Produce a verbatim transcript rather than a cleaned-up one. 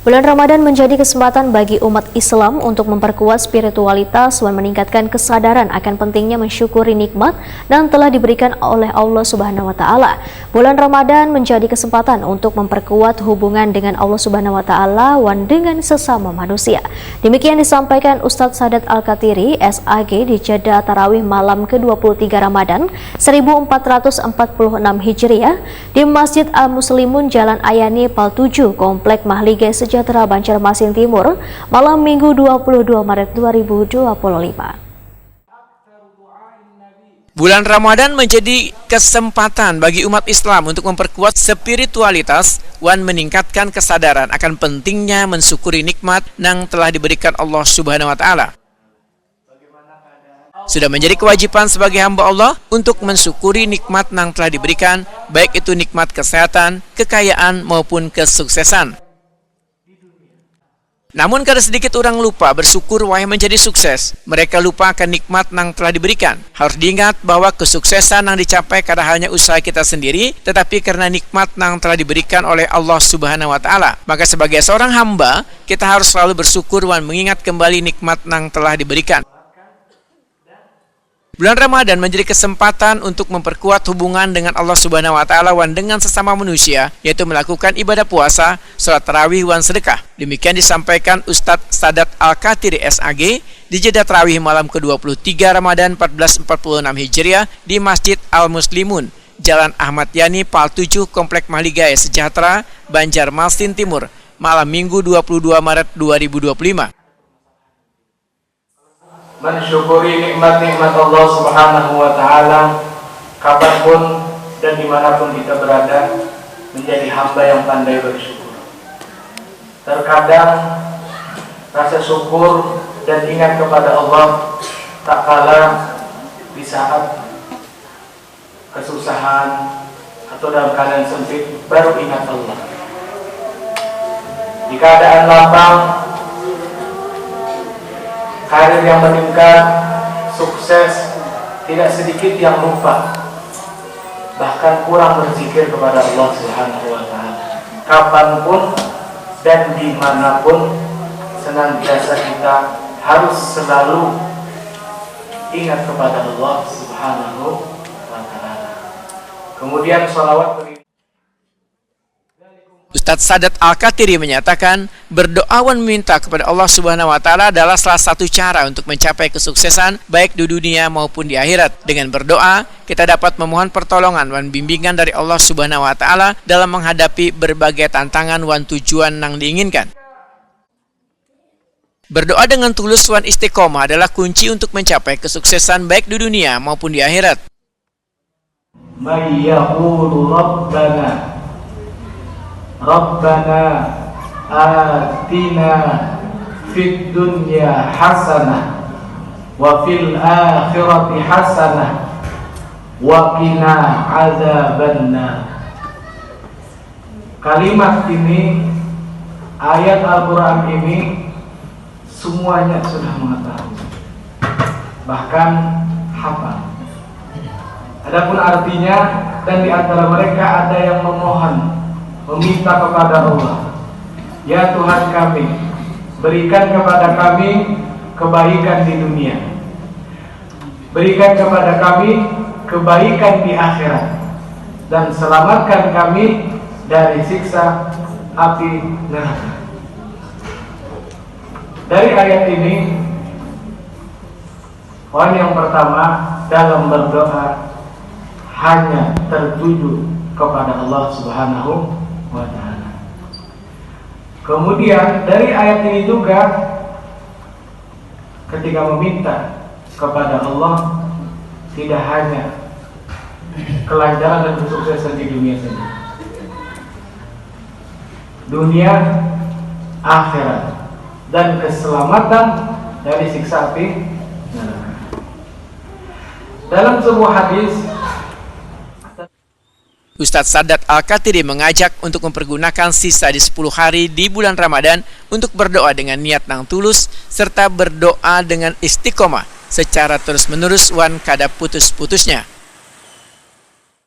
Bulan Ramadan menjadi kesempatan bagi umat Islam untuk memperkuat spiritualitas dan meningkatkan kesadaran akan pentingnya mensyukuri nikmat yang telah diberikan oleh Allah Subhanahu wa taala. Bulan Ramadan menjadi kesempatan untuk memperkuat hubungan dengan Allah Subhanahu wa taala wan dengan sesama manusia. Demikian disampaikan Ustadz Sadat Al-Katiri, S A G, di Jeddah Tarawih malam kedua puluh tiga Ramadan seribu empat ratus empat puluh enam Hijriah di Masjid Al-Muslimun, Jalan Ayani, Pal tujuh, Komplek Mahligai Sejahtera, Banjarmasin Timur, malam Minggu dua puluh dua Maret dua ribu dua puluh lima. Bulan Ramadan menjadi kesempatan bagi umat Islam untuk memperkuat spiritualitas wan meningkatkan kesadaran akan pentingnya mensyukuri nikmat nang telah diberikan Allah Subhanahu wa taala. Sudah menjadi kewajiban sebagai hamba Allah untuk mensyukuri nikmat nang telah diberikan, baik itu nikmat kesehatan, kekayaan, maupun kesuksesan. Namun kada sedikit urang lupa bersyukur wayah menjadi sukses. Mereka lupa akan nikmat nang telah diberikan. Harus diingat bahwa kesuksesan nang dicapai kada hanya usaha kita sendiri, tetapi karena nikmat nang telah diberikan oleh Allah Subhanahu wa taala. Maka sebagai seorang hamba, kita harus selalu bersyukur wan mengingat kembali nikmat nang telah diberikan. Bulan Ramadan menjadi kesempatan untuk memperkuat hubungan dengan Allah Subhanahu wa taala wan dengan sesama manusia, yaitu melakukan ibadah puasa, salat tarawih wan sedekah. Demikian disampaikan Ustadz Sadat Al-Katiri S A G di Jeddah Tarawih malam kedua puluh tiga Ramadan empat belas empat puluh enam Hijriah di Masjid Al-Muslimun, Jalan Ahmad Yani, Pal tujuh, Komplek Mahligai Sejahtera, Banjarmasin Timur, malam Minggu dua puluh dua Maret dua ribu dua puluh lima. Mensyukuri nikmat-nikmat Allah Subhanahu wa Ta'ala, kapanpun dan dimanapun kita berada, menjadi hamba yang pandai bersyukur. Terkadang rasa syukur dan ingat kepada Allah tak kalah di saat kesusahan, atau dalam keadaan sempit, baru ingat Allah. Di keadaan lapang, karir yang meningkat, sukses, tidak sedikit yang lupa, bahkan kurang berzikir kepada Allah Subhanahu wa Ta'ala. Kapanpun dan dimanapun, senantiasa kita harus selalu ingat kepada Allah Subhanahu wa Ta'ala. Kemudian salawat beriring. Ustadz Sadat Al-Katiri menyatakan, berdoa wan meminta kepada Allah Subhanahu wa Ta'ala adalah salah satu cara untuk mencapai kesuksesan baik di dunia maupun di akhirat. Dengan berdoa, kita dapat memohon pertolongan wan bimbingan dari Allah Subhanahu wa Ta'ala dalam menghadapi berbagai tantangan wan tujuan yang diinginkan. Berdoa dengan tulus wan istiqomah adalah kunci untuk mencapai kesuksesan baik di dunia maupun di akhirat. من يقول ربنا ربنا آتنا في الدنيا حسنة وفي الآخرة حسنة وقنا عذاب النار. Kalimat ini, ayat Al-Quran ini, semuanya sudah mengetahui, bahkan hafal. Adapun artinya, dan di antara mereka ada yang memohon, meminta kepada Allah, "Ya Tuhan kami, berikan kepada kami kebaikan di dunia." Berikan kepada kami kebaikan di akhirat, dan selamatkan kami dari siksa api neraka. Dari ayat ini, poin yang pertama, dalam berdoa hanya tertuju kepada Allah Subhanahu wa Ta'ala. Kemudian, dari ayat ini juga, ketika meminta kepada Allah, tidak hanya kelancaran dan kesuksesan di dunia saja, dunia, akhirat, dan keselamatan dari siksa api neraka. Dalam sebuah hadis, Ustadz Sadat Al-Katiri mengajak untuk mempergunakan sisa di sepuluh hari di bulan Ramadan untuk berdoa dengan niat nang tulus serta berdoa dengan istiqomah secara terus-menerus wan kada putus-putusnya.